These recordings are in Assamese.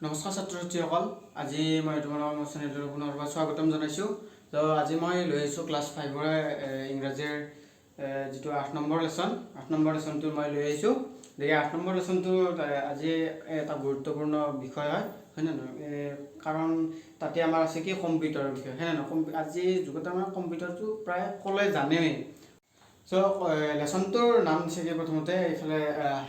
নমস্কাৰ ছাত্ৰ ছাত্ৰীসকল, আজি মই তোমালোকৰ মোৰ চেনেলটোলৈ পুনৰবাৰ স্বাগতম জনাইছোঁ। তো আজি মই লৈ আহিছোঁ ক্লাছ ফাইভৰে ইংৰাজীৰ যিটো 8 নম্বৰ লেচন, 8 নম্বৰ লেচনটো মই লৈ আহিছোঁ। গতিকে 8 নম্বৰ লেচনটো আজি এটা গুৰুত্বপূৰ্ণ বিষয় হয়, হয়নে নহয়? কাৰণ তাতে আমাৰ আছে কি, কম্পিউটাৰৰ বিষয়, হয়নে নহয়? আজিৰ যুগত আমাৰ কম্পিউটাৰটো প্ৰায় সকলোৱে জানেই। চ' লেচনটোৰ নাম দিছে কি, প্ৰথমতে এইফালে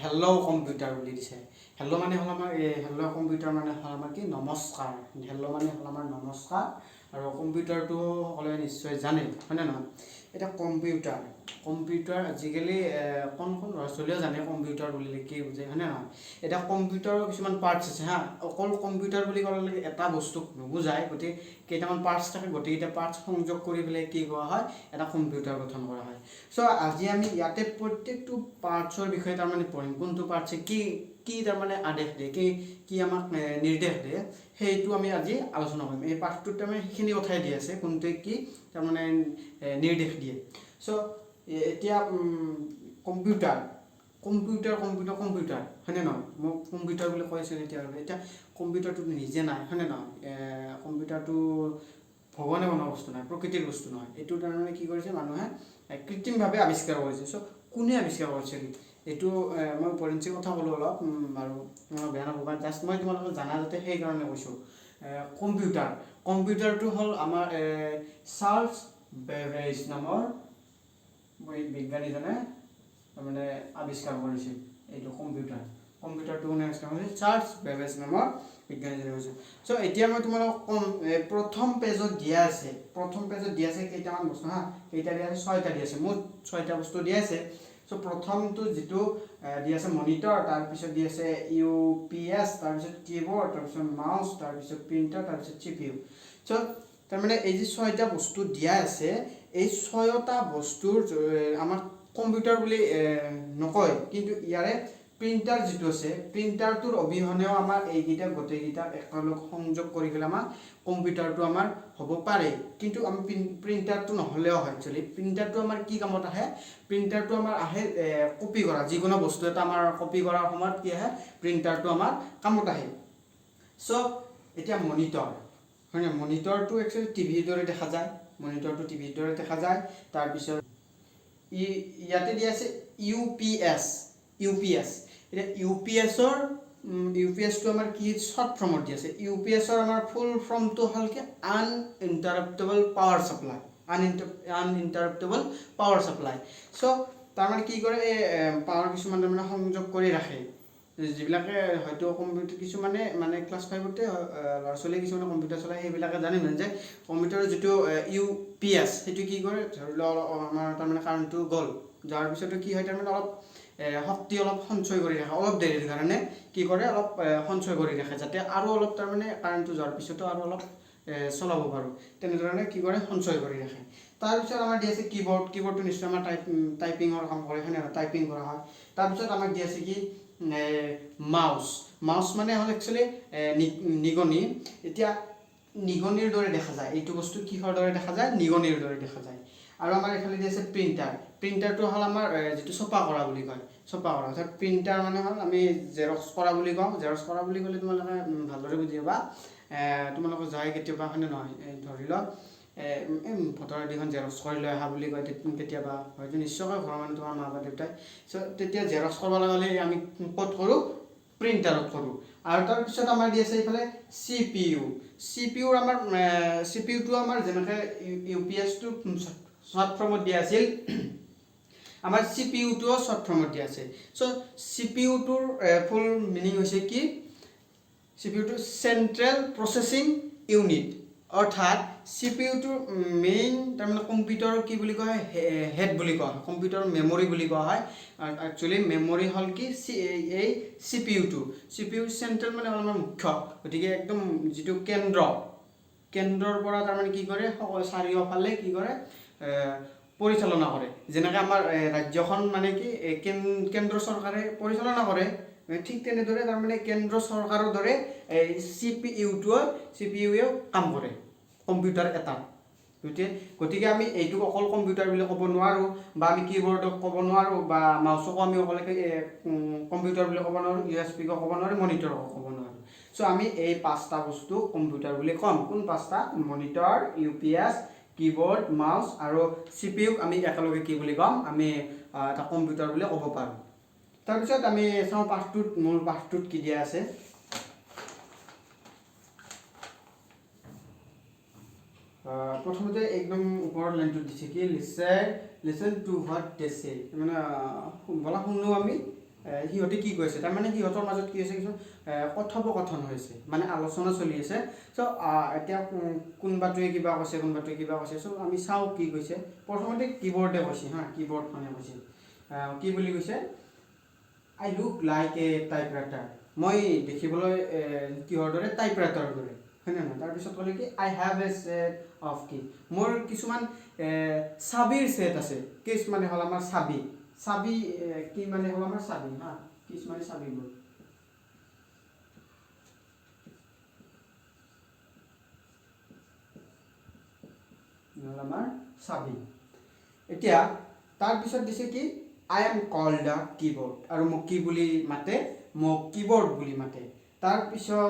"হেল্ল' কম্পিউটাৰ" বুলি দিছে। হেল্ল' মানে হ'ল আমাৰ, এই হেল্ল' কম্পিউটাৰ মানে হ'ল আমাৰ কি, নমস্কাৰ। হেল্ল' মানে হ'ল আমাৰ নমস্কাৰ। আৰু কম্পিউটাৰটো সকলোৱে নিশ্চয় জানে, হয়নে নহয়? এতিয়া কম্পিউটাৰ কম্পিউটাৰ আজিকালি কণ কণ ল'ৰা ছোৱালীয়েও জানে কম্পিউটাৰ বুলিলে কি বুজায়, হয়নে নহয়? এতিয়া কম্পিউটাৰৰ কিছুমান পাৰ্টছ আছে। হা, অকল কম্পিউটাৰ বুলি ক'লে এটা বস্তুক নুবুজায়। গতিকে কেইটামান পাৰ্টছ থাকে, গোটেইকেইটা পাৰ্টছ সংযোগ কৰি পেলাই কি কোৱা হয়, এটা কম্পিউটাৰ গঠন কৰা হয়। চ' আজি আমি ইয়াতে প্ৰত্যেকটো পাৰ্টছৰ বিষয়ে তাৰমানে পঢ়িম। কোনটো পাৰ্টছে কি কি তাৰমানে আদেশ দিয়ে, কি কি আমাক নিৰ্দেশ দিয়ে, সেইটো আমি আজি আলোচনা কৰিম। এই পাঠটোত তাৰমানে সেইখিনি কথাই দি আছে, কোনটোৱে কি তাৰমানে নিৰ্দেশ দিয়ে। চ' এতিয়া কম্পিউটাৰ কম্পিউটাৰ কম্পিউটাৰ কম্পিউটাৰ, হয়নে নহয়? মই কম্পিউটাৰ বুলি কৈ আছোঁ এতিয়া। এতিয়া কম্পিউটাৰটো নিজে নাই, হয়নে নহয়? কম্পিউটাৰটো ভগৱানে বনোৱা বস্তু নহয়, প্ৰকৃতিৰ বস্তু নহয়। এইটো তাৰমানে কি কৰিছে মানুহে, কৃত্ৰিমভাৱে আৱিষ্কাৰ কৰিছে। চ' কোনে আৱিষ্কাৰ কৰিছিল এইটো? মই উপৰিঞ্চি কথা ক'লোঁ অলপ বাৰু, তোমালোক বেয়া নাপাবা। জাষ্ট মই তোমালোকক জানা যাতে সেইকাৰণে কৈছোঁ। কম্পিউটাৰটো হ'ল আমাৰ চাৰ্লছ বেবেজ নামৰ বিজ্ঞানীজনে তাৰমানে আৱিষ্কাৰ কৰিছিল এইটো কম্পিউটাৰ। কম্পিউটাৰটো কোনে আৱিষ্কাৰ কৰিছিল? চাৰ্লছ বেবেজ নামৰ বিজ্ঞানীজনে কৰিছিল। চ' এতিয়া মই তোমালোকক ক'ম, প্ৰথম পেজত দিয়া আছে, প্ৰথম পেজত দিয়া আছে কেইটামান বস্তু। হা, কেইটা দিয়া আছে? ছয়টা দিয়া আছে। মুঠ ছয়টা বস্তু দিয়া আছে। চ' প্ৰথমটো যিটো দি আছে মনিটৰ, তাৰপিছত দি আছে ইউ পি এছ, তাৰপিছত কীবৰ্ড, তাৰপিছত মাউচ, তাৰপিছত প্ৰিণ্টাৰ, তাৰপিছত চিপিইউ। চ' তাৰমানে এই যে ছয়টা বস্তু দিয়া আছে, এই ছয়টা বস্তুৰ আমাক কম্পিউটাৰ বুলি নকয়। কিন্তু ইয়াৰে প্ৰিণ্টাৰ যিটো আছে, প্ৰিণ্টাৰটোৰ অবিহনেও আমাৰ এইকেইটা গোটেইকেইটাক একেলগ সংযোগ কৰি পেলাই আমাৰ কম্পিউটাৰটো আমাৰ হ'ব পাৰে। কিন্তু আমি প্ৰিণ্টাৰটো নহ'লেও হয়। একচুৱেলি প্ৰিণ্টাৰটো আমাৰ কি কামত আহে? প্ৰিণ্টাৰটো আমাৰ আহে কপি কৰা, যিকোনো বস্তু এটা আমাৰ কপি কৰাৰ সময়ত কি আহে, প্ৰিণ্টাৰটো আমাৰ কামত আহে। চ' এতিয়া মনিটৰ, হয় নাই? মনিটৰটো একচুৱেলি টিভিৰ দৰে দেখা যায়। মনিটৰটো টিভিৰ দৰে দেখা যায়। তাৰপিছত ইয়াতে দিয়া আছে U P S. U P S, এতিয়া ইউ পি এছটো আমাৰ কি শ্বৰ্ট ফৰ্মত দি আছে। ইউ পি এছৰ আমাৰ ফুল ফৰ্মটো হ'ল কি, আনইণ্টাৰাপ্টেবল পাৱাৰ ছাপ্লাই, আনইণ্টাৰাপ্টেবল পাৱাৰ ছাপ্লাই। চ' তাৰমানে কি কৰে, এই পাৱাৰ কিছুমান তাৰমানে সংযোগ কৰি ৰাখে। যিবিলাকে হয়তো কম্পিউটাৰ, কিছুমানে মানে ক্লাছ ফাইভতে ল'ৰা ছোৱালীয়ে কিছুমানে কম্পিউটাৰ চলায়, সেইবিলাকে জানে মানে যে কম্পিউটাৰৰ যিটো ইউ পি এছ, সেইটো কি কৰে, ধৰি লওক আমাৰ তাৰমানে কাৰেণ্টটো গ'ল, যোৱাৰ পিছতো কি হয়, তাৰমানে অলপ শক্তি অলপ সঞ্চয় কৰি ৰাখে। অলপ দেৰিৰ কাৰণে কি কৰে, অলপ সঞ্চয় কৰি ৰাখে, যাতে আৰু অলপ তাৰমানে কাৰেণ্টটো যোৱাৰ পিছতো আৰু অলপ চলাব পাৰোঁ। তেনেধৰণে কি কৰে, সঞ্চয় কৰি ৰাখে। তাৰপিছত আমাৰ দি আছে কীবৰ্ড। কীবৰ্ডটো নিশ্চয় আমাৰ টাইপিঙৰ কাম কৰে, হয়নে নহয়? টাইপিং কৰা হয়। তাৰপিছত আমাক দি আছে কি, মাউচ। মাউচ মানে হ'ল একচুৱেলি নিগনি। এতিয়া নিগনিৰ দৰে দেখা যায়। এইটো বস্তু কিহৰ দৰে দেখা যায়? নিগনিৰ দৰে দেখা যায়। আৰু আমাৰ এইফালে দি আছে প্ৰিণ্টাৰ। প্ৰিণ্টাৰটো হ'ল আমাৰ যিটো ছপা কৰা বুলি কয়, ছপা কৰা। অৰ্থাৎ প্ৰিণ্টাৰ মানে হ'ল আমি জেৰক্স কৰা বুলি কওঁ। জেৰক্স কৰা বুলি ক'লে তোমালোকে ভালদৰে বুজি পাবা। তোমালোকে যায় কেতিয়াবা, হয়নে নহয়? ধৰি লোৱা এই ভোটাৰ আইডিখন জেৰক্স কৰি লৈ অহা বুলি কয় কেতিয়াবা হয়তো নিশ্চয়কৈ ঘৰৰ মানুহ, তোমাৰ মা বা দেউতাই। চ' তেতিয়া জেৰক্স কৰিব লগা হ'লে আমি ক'ত কৰোঁ? প্ৰিণ্টাৰত কৰোঁ। আৰু তাৰপিছত আমাৰ দি আছে এইফালে চিপিইউ। চিপিইউৰ আমাৰ চিপিইউটো আমাৰ যেনেকৈ ইউ পি এছটো শ্বৰ্ট ফৰ্মত দিয়া আছিল, আমাৰ চিপিইউটোও শ্বৰ্ট ফৰ্মত দিয়া আছে। চ' চিপিইউটোৰ ফুল মিনিং হৈছে কি? চিপিইউটো চেণ্ট্ৰেল প্ৰচেছিং ইউনিট। অৰ্থাৎ চিপিইউটোৰ মেইন তাৰমানে কম্পিউটাৰৰ কি বুলি কোৱা হয়, হেড বুলি কোৱা হয়, কম্পিউটাৰৰ মেমৰি বুলি কোৱা হয়। একচুৱেলি মেমৰি হ'ল কি, এই চিপিইউটো। চিপিইউ চেণ্ট্ৰেল মানে হ'ল আমাৰ মুখ্য। গতিকে একদম যিটো কেন্দ্ৰ, কেন্দ্ৰৰ পৰা তাৰমানে কি কৰে, সকলো চাৰিওফালে কি কৰে, পৰিচালনা কৰে। যেনেকৈ আমাৰ ৰাজ্যখন মানে কি কেন্দ্ৰ চৰকাৰে পৰিচালনা কৰে, ঠিক তেনেদৰে তাৰমানে কেন্দ্ৰ চৰকাৰৰ দৰে এই চি পি ইউটোৱে, চি পি ইউৱেও কাম কৰে কম্পিউটাৰ এটাত। গতিকে আমি এইটোক অকল কম্পিউটাৰ বুলি ক'ব নোৱাৰোঁ বা আমি কীবৰ্ডক ক'ব নোৱাৰোঁ বা মাউচকো আমি অকলে কম্পিউটাৰ বুলি ক'ব নোৱাৰোঁ, ইউ এছ পিকো ক'ব নোৱাৰোঁ, মনিটৰকো ক'ব নোৱাৰোঁ। চ' আমি এই পাঁচটা বস্তু কম্পিউটাৰ বুলি ক'ম। কোন পাঁচটা? Monitor, UPS, keyboard, mouse আৰু চিপিইউক আমি একেলগে কি বুলি ক'ম? আমি এটা কম্পিউটাৰ বুলি ক'ব পাৰোঁ। তাৰপিছত আমি চাওঁ পাঠটোত, মূল পাঠটোত কি দিয়া আছে। প্ৰথমতে একদম ওপৰৰ লাইনটোত দিছে কি, listen to what they say, মানে বলা শুনো আমি সিহঁতে কি কৈছে। তাৰমানে সিহঁতৰ মাজত কি হৈছে, কিছুমান কথোপকথন হৈছে, মানে আলোচনা চলি আছে। চ' এতিয়া কোনোবাটোৱে কিবা কৈছে, কোনোবাটোৱে কিবা কৈছে। চ' আমি চাওঁ কি কৈছে। প্ৰথমতে কীবৰ্ডে কৈছে, হা, কীবৰ্ডখনে কৈছে, কি বুলি কৈছে, I look like a typewriter, মই দেখিবলৈ কিহৰ দৰে, টাইপৰাইটাৰৰ দৰে, হয় নে নহয়? তাৰপিছত ক'লে কি, I have a set of key, মোৰ কিছুমান চাবিৰ ছেট আছে। কিজ মানে হ'ল আমাৰ চাবি, চাবি কি মানে হ'ল আমাৰ চাবি, হা, কিজ মানে চাবিবোৰ। হ'ল আমাৰ চাবি। এতিয়া তাৰপিছত দিছে কি, I am call the keyboard, আৰু মোক কি বুলি মাতে, মোক কীবৰ্ড বুলি মাতে। তাৰপিছত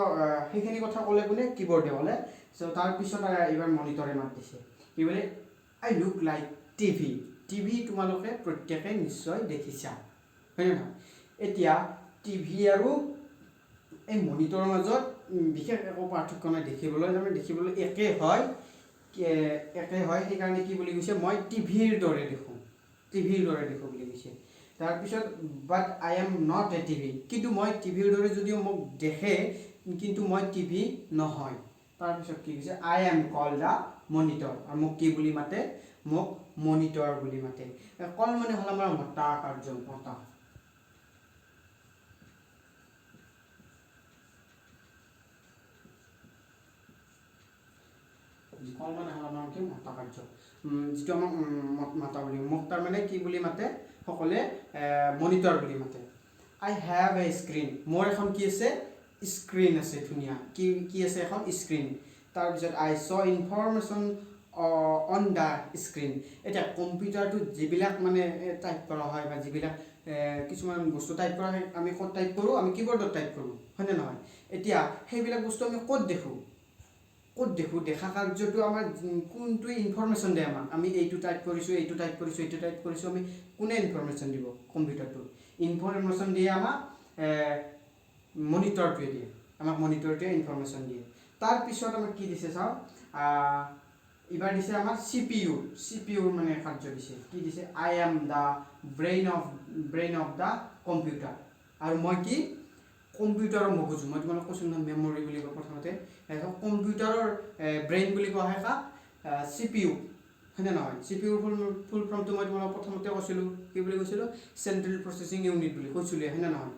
সেইখিনি কথা ক'লে কোনে, কীবৰ্ডে ক'লে। চ' তাৰপিছত এইবাৰ মনিটৰে মাত দিছে, কি বুলি, I look like TV, TV তোমালোকে প্ৰত্যেকে নিশ্চয় দেখিছা, হয় নে নহয়? এতিয়া টিভি আৰু এই মনিটৰৰ মাজত বিশেষ একো পাৰ্থক্য নাই দেখিবলৈ, তাৰমানে দেখিবলৈ একে হয়, একে হয়, সেইকাৰণে কি বুলি কৈছে, মই টিভিৰ দৰে দেখোঁ, টিভিৰ দৰে দেখোঁ বুলি কৈছে। তাৰপিছত but I am not a TV, কিন্তু মই টিভিৰ দৰে যদিও মোক দেখে, কিন্তু মই টিভি নহয়। তাৰপিছত কি কৈছে, I am call the monitor, আৰু মোক কি বুলি মাতে, মোক মনিটৰ বুলি মাতে। কল মানে হ'ল আমাৰ মতা কাৰ্য, মতা। কল মানে হ'ল আমাৰ কি, মতা কাৰ্য, যিটো আমাক মাতা বুলি, মোক তাৰমানে কি বুলি মাতে, সকলোৱে মনিটৰ বুলি মাতে। I have a screen, মোৰ এখন কি আছে, স্ক্ৰীণ আছে, ধুনীয়া কি কি আছে, এখন স্ক্ৰীণ। তাৰপিছত I show information on the screen. এতিয়া কম্পিউটাৰটোত যিবিলাক মানে টাইপ কৰা হয় বা যিবিলাক কিছুমান বস্তু টাইপ কৰা হয়, আমি ক'ত টাইপ কৰোঁ, আমি কীবৰ্ডত টাইপ কৰোঁ, হয়নে নহয়? এতিয়া সেইবিলাক বস্তু আমি ক'ত দেখোঁ, ক'ত দেখোঁ, দেখা কাৰ্যটো আমাৰ কোনটোৱে ইনফৰমেশ্যন দিয়ে আমাক, আমি এইটো টাইপ কৰিছোঁ, এইটো টাইপ কৰিছোঁ, এইটো টাইপ কৰিছোঁ, আমি কোনে ইনফৰমেশ্যন দিব? কম্পিউটাৰটোত ইনফৰমেশ্যন দিয়ে আমাক মনিটৰটোৱে দিয়ে, আমাক মনিটৰটোৱে ইনফৰমেশ্যন দিয়ে। তাৰপিছত আমাক কি দিছে চাওঁ, এইবাৰ দিছে আমাক C P U, C P ইউৰ মানে কাৰ্য দিছে, কি দিছে, I am the brain of the computer, আৰু মই কি, কম্পিউটাৰৰ মগজু। মই তোমালোক কৈছোঁ নহয় মেমৰি বুলি কয় প্ৰথমতে, কম্পিউটাৰৰ ব্ৰেইন বুলি কোৱা হয় কাক, চি পি ইউ, হয়নে নহয়? চি পি ইউৰ ফুল ফৰ্মটো মই তোমালোক প্ৰথমতে কৈছিলোঁ, কি বুলি কৈছিলোঁ, চেণ্ট্ৰেল প্ৰচেছিং ইউনিট বুলি কৈছিলোঁ, হয়নে নহয়?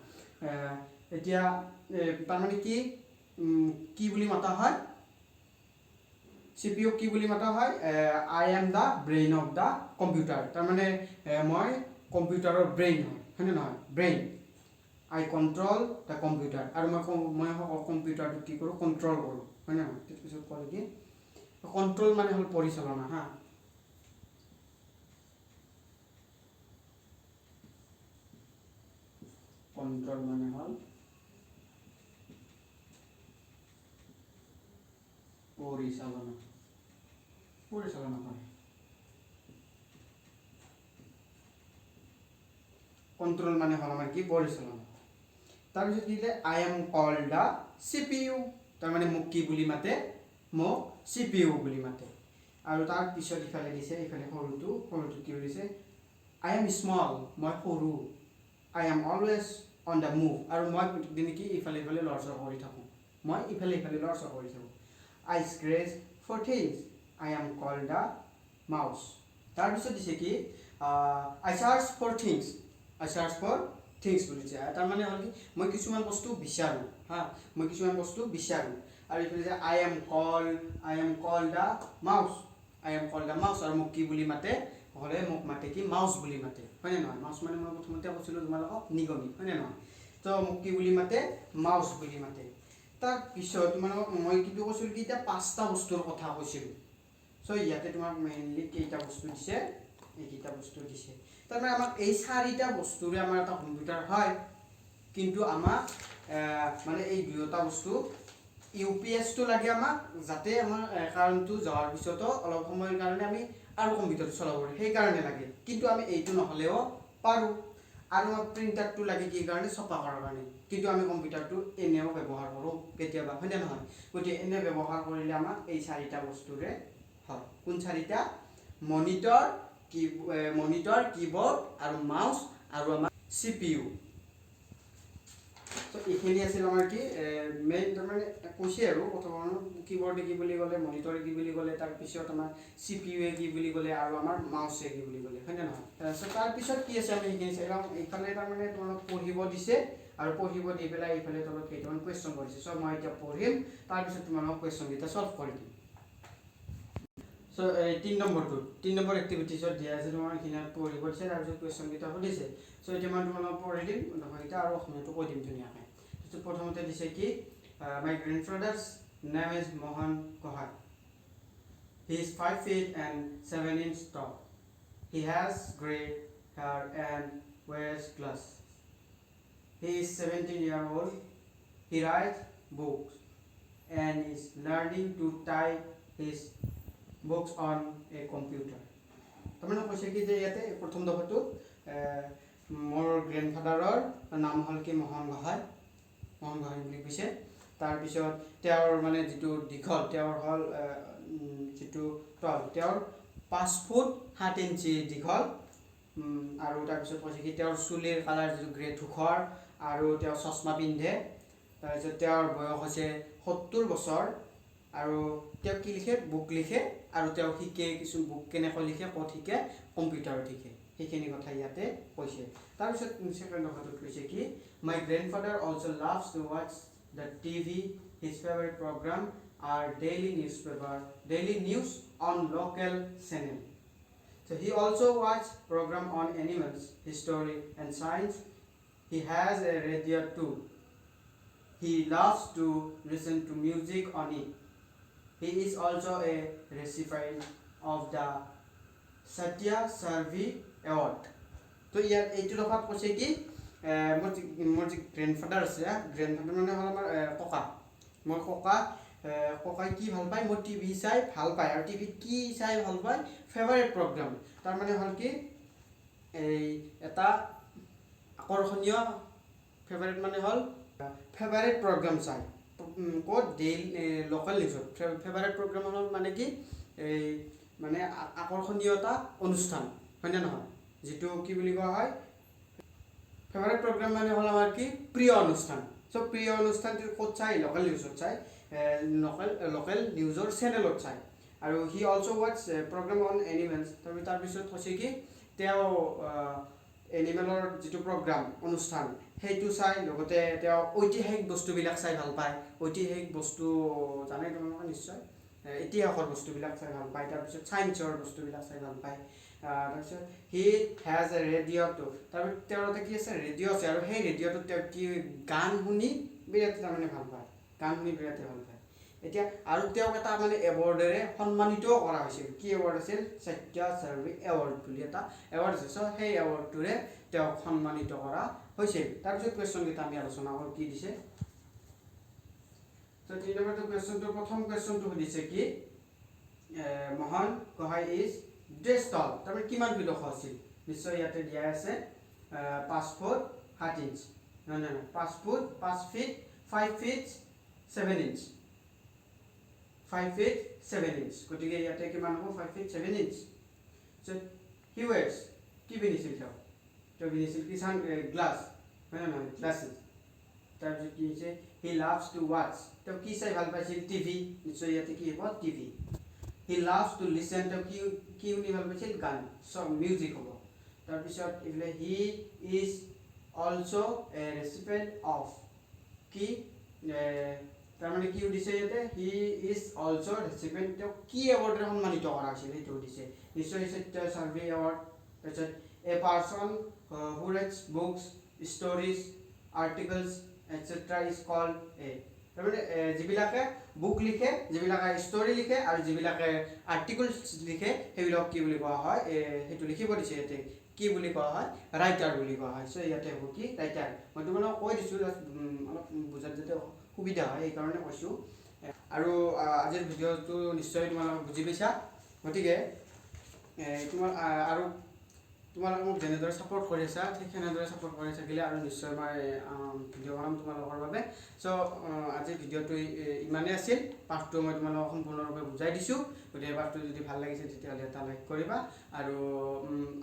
এতিয়া তাৰমানে কি, কি বুলি মাতা হয়, চি পি ইউক কি বুলি মাতা হয়, I am the brain of the computer, তাৰমানে মই কম্পিউটাৰৰ ব্ৰেইন হয়, হয়নে নহয়? Brain, I control the computer, আৰু মই কম্পিউটাৰটো কি কৰোঁ, কণ্ট্ৰল কৰোঁ, হয়নে নহয়? তাৰপিছত ক'লে কি, কণ্ট্ৰল মানে হ'ল পৰিচালনা, হা, কণ্ট্ৰল মানে হ'ল পৰিচালনা, পৰিচালনা কৰে। কণ্ট্ৰল মানে হ'ল আমাৰ কি, পৰিচালনা। তাৰপিছত কি দিলে, I am call the C P U, তাৰমানে মোক কি বুলি মাতে, মোক চি পি ইউ বুলি মাতে। আৰু তাৰপিছত ইফালে দিছে, ইফালে সৰুটো, সৰুটো কি দিছে, I am small, মই সৰু, I am always on the move, আৰু মই প্ৰতিদিন কি ইফালে ইফালে লৰচৰ কৰি থাকোঁ, মই ইফালে ইফালে লৰচৰ কৰি থাকোঁ। I scratch for things, I am call the mouse. তাৰপিছত দিছে কি, I search for things, I search for things বুলি দিছে। তাৰমানে হ'ল কি, মই কিছুমান বস্তু বিচাৰোঁ, হা, মই কিছুমান বস্তু বিচাৰোঁ। আৰু এইফালে যে I am call the mouse, I am call the mouse, আৰু মোক কি বুলি মাতে, হ'লে মোক মাতে কি, মাউচ বুলি মাতে, হয়নে নহয়? মাউচ মানে মই প্ৰথমতে কৈছিলোঁ তোমালোকক নিগনি, হয়নে নহয়? তো মোক কি বুলি মাতে, মাউচ বুলি মাতে। তাৰপিছত তোমালোকক মই কিন্তু কৈছিলোঁ কি, এতিয়া পাঁচটা বস্তুৰ কথা কৈছিলোঁ। চ' ইয়াতে তোমাক মেইনলি কেইটা বস্তু দিছে, এইকেইটা বস্তু দিছে। তাৰমানে আমাক এই চাৰিটা বস্তুৰে আমাৰ এটা কম্পিউটাৰ হয়। কিন্তু আমাক মানে এই দুয়োটা বস্তু, ইউ পি এছটো লাগে আমাক যাতে আমাৰ কাৰেণ্টটো যোৱাৰ পিছতো অলপ সময়ৰ কাৰণে আমি আৰু কম্পিউটাৰটো চলাব পাৰোঁ, সেইকাৰণে লাগে। কিন্তু আমি এইটো নহ'লেও পাৰোঁ। আৰু আমাক প্ৰিণ্টাৰটো লাগে কি কাৰণে? ছপা কৰাৰ কাৰণে। কিন্তু আমি কম্পিউটাৰটো এনেও ব্যৱহাৰ কৰোঁ কেতিয়াবা, হয়নে নহয়? গতিকে এনে ব্যৱহাৰ কৰিলে আমাক এই চাৰিটা বস্তুৰে হয়। কোন চাৰিটা? মনিটৰ, কি মনিটৰ, কীবৰ্ড আৰু মাউচ আৰু আমাৰ চিপিইউ। চ' এইখিনি আছিল আমাৰ কি মেইন, তাৰমানে কৈছে আৰু প্ৰথম কীবৰ্ডে কি বুলি ক'লে, মনিটৰে কি বুলি ক'লে, তাৰপিছত আমাৰ চিপিইউৱে কি বুলি ক'লে আৰু আমাৰ মাউচে কি বুলি ক'লে, হয়নে নহয়? চ' তাৰপিছত কি আছে আমি সেইখিনি চাই লওঁ। এইফালে তাৰমানে তোমালোক পঢ়িব দিছে আৰু পঢ়িব দি পেলাই এইফালে তলত কেইটামান কুৱেশ্যন কৰিছে। চ' মই এতিয়া পঢ়িম, তাৰপিছত তোমালোকক কুৱেশ্যনকেইটা ছল্ভ কৰি দিম। চ' এই 3 নম্বৰটো, 3 নম্বৰ এক্টিভিটিছত দিয়া আছে, তোমাৰ এইখিনি পঢ়িব দিছে, তাৰপিছত কুৱেশ্যনকেইটা সুধিছে। চ' এতিয়া মই তোমালোকক পঢ়ি দিম দফাকেইটা আৰু অসমীয়াটো কৈ দিম ধুনীয়াকৈ। তাৰপিছত প্ৰথমতে দিছে কি? My grandfather's name is Mohan Gohain. He is 5 feet and 7 inch tall. He has grey hair and wears glasses. He is 17 year old. He writes books and is learning to type his books on a computer. তাৰমানে কৈছে কি যে ইয়াতে প্ৰথম দফাটোত মোৰ গ্ৰেণ্ডফাদাৰৰ নাম হ'ল কি? মোহন গোহাঁই, মোহন গোহাঁই বুলি কৈছে। তাৰপিছত তেওঁৰ মানে যিটো দীঘল, তেওঁৰ হ'ল যিটো টল, তেওঁৰ 5 ফুট 7 ইঞ্চি দীঘল। আৰু তাৰপিছত কৈছে কি তেওঁৰ চুলিৰ কালাৰ যিটো গ্ৰে, ধূসৰ আৰু তেওঁ চশমা পিন্ধে। তাৰপিছত তেওঁৰ বয়স হৈছে 70 বছৰ আৰু তেওঁ কি লিখে? বুক লিখে আৰু তেওঁ শিকে কিছু বুক কেনেকৈ লিখে, ক'ত শিকে? কম্পিউটাৰত শিকে। সেইখিনি কথা ইয়াতে কৈছে। তাৰপিছত ছেকেণ্ড দফাটোত কৈছে কি? My grandfather also loves to watch the TV. His favourite program are daily newspaper, daily news on local channel. So he also watch program on animals, history and science. He has a radio too. He loves to listen to music on it. He is also a recipient of the Satya Sarvi Award. তো ইয়াত এইটো দফাত কৈছে কি মোৰ যি গ্ৰেণ্ডফাদাৰ আছে, গ্ৰেণ্ডফাদাৰ মানে হ'ল আমাৰ ককা, মোৰ ককা, ককাই কি ভাল পায়? মোৰ টিভি চাই ভাল পায়। আৰু টিভিত কি চাই ভাল পায়? ফেভাৰেট প্ৰগ্ৰাম, তাৰমানে হ'ল কি এই এটা আকৰ্ষণীয়, ফেভাৰেট মানে হ'ল ফেভাৰেট প্ৰগ্ৰাম চাই। ক'ত? ডেইলি লোকেল নিউজত। ফেভাৰেট প্ৰগ্ৰাম হ'ল মানে কি এই মানে আকৰ্ষণীয় এটা অনুষ্ঠান, হয়নে নহয়? যিটো কি বুলি কোৱা হয়? ফেভাৰেট প্ৰগ্ৰাম মানে হ'ল আমাৰ কি? প্ৰিয় অনুষ্ঠান। চ' প্ৰিয় অনুষ্ঠানটো ক'ত চাই? লোকেল নিউজত চাই, লোকেল লোকেল নিউজৰ চেনেলত চাই। আৰু he also watch program on animals. তাৰপিছত কৈছে কি তেওঁ এনিমেলৰ যিটো প্ৰগ্ৰাম, অনুষ্ঠান, সেইটো চাই, লগতে তেওঁ ঐতিহাসিক বস্তুবিলাক চাই ভাল পায়। ঐতিহাসিক বস্তু জানে তোমালোকে নিশ্চয়, ইতিহাসৰ বস্তুবিলাক চাই ভাল পায়। তাৰপিছত ছায়েন্সৰ বস্তুবিলাক চাই ভাল পায়। তাৰপিছত he has a radio too. তাৰপিছত তেওঁৰ তাতে কি আছে? ৰেডিঅ' আছে। আৰু সেই ৰেডিঅ'টোত তেওঁ কি গান শুনি বিৰাট তাৰমানে ভাল পায়, গান শুনি বিৰাটেই ভাল পায়। এতিয়া আৰু তেওঁক এটা মানে এৱাৰ্ডেৰে সন্মানিতও কৰা হৈছিল। কি এৱাৰ্ড আছিল? সত্য চাৰ্ভি এৱাৰ্ড বুলি এটা এৱাৰ্ড আছে। চ' সেই এৱাৰ্ডটোৰে তেওঁক সন্মানিত কৰা হৈছিল। তাৰপিছত কুৱেশ্যনকেইটা আমি আলোচনা কৰোঁ কি দিছে। ত' 3 নম্বৰটো কুৱেশ্যনটো, প্ৰথম কুৱেশ্যনটো সুধিছে কি? Mohan Gohain is dash tall. তাৰমানে কিমান ফিট ওখ আছিল? নিশ্চয় ইয়াতে দিয়া আছে, 5 ফুট 7 ইঞ্চ, নহয় নহয় নহয়, 5 foot 5 feet, 5 feet 7 inch, 5 feet 7 inch. গতিকে ইয়াতে কিমান হ'ব? 5 feet 7 inch. So he wears, কি পিন্ধিছিল তেওঁ? তেওঁ পিন্ধিছিল কি? চান গ্লাছ, হয় নে নহয়? গ্লাছেছ। তাৰপিছত কি হৈছে? He loves to watch, তেওঁ কি চাই ভাল পাইছিল? টিভি। নিশ্চয় ইয়াতে কি হ'ব? TV. He loves to listen, তেওঁ কি কি শুনি ভাল পাইছিল? গান, চব মিউজিক হ'ব। তাৰপিছত এইফালে he is also a recipient of কি? তাৰমানে কি সুধিছে ইয়াতে? He is also recipient, তেওঁক কি এৱাৰ্ডেৰে সন্মানিত কৰা হৈছিল সেইটো সুধিছে। নিশ্চয় সত্য চাৰ্ভি এৱাৰ্ড। তাৰপিছত a person who writes books, stories, articles etcetera is called a, তাৰমানে যিবিলাকে বুক লিখে, যিবিলাকে ষ্টৰি লিখে আৰু যিবিলাকে আৰ্টিকলছ লিখে, সেইবিলাক কি বুলি কোৱা হয়? সেইটো লিখিব দিছে ইয়াতে। কি বুলি কোৱা হয়? ৰাইটাৰ বুলি কোৱা হয়। চ' ইয়াতে হ'ব কি? ৰাইটাৰ। মই তোমালোকক কৈ দিছোঁ, অলপ বুজাত যাতে সুবিধা হয়, সেইকাৰণে কৈছোঁ। আৰু আজিৰ ভিডিঅ'টো নিশ্চয় তোমালোকে বুজি পাইছা। গতিকে তোমাৰ আৰু তোমালোকে মোক যেনেদৰে ছাপোৰ্ট কৰি আছা, ঠিক সেনেদৰে ছাপোৰ্ট কৰি থাকিলে আৰু নিশ্চয় মই ভিডিঅ' বনাম তোমালোকৰ বাবে। চ' আজিৰ ভিডিঅ'টো ইমানেই আছিল। পাঠটো মই তোমালোকক সম্পূৰ্ণৰূপে বুজাই দিছোঁ। গতিকে পাঠটো যদি ভাল লাগিছে, তেতিয়াহ'লে এটা লাইক কৰিবা আৰু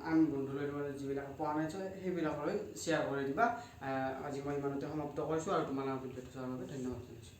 আন বন্ধুলৈ, তোমালোকে যিবিলাকে পোৱা নাই, সেইবিলাকলৈ শ্বেয়াৰ কৰি দিবা। আজি মই ইমানতে সমাপ্ত কৰিছোঁ আৰু তোমালোকৰ ভিডিঅ'টো চোৱাৰ বাবে ধন্যবাদ জনাইছোঁ।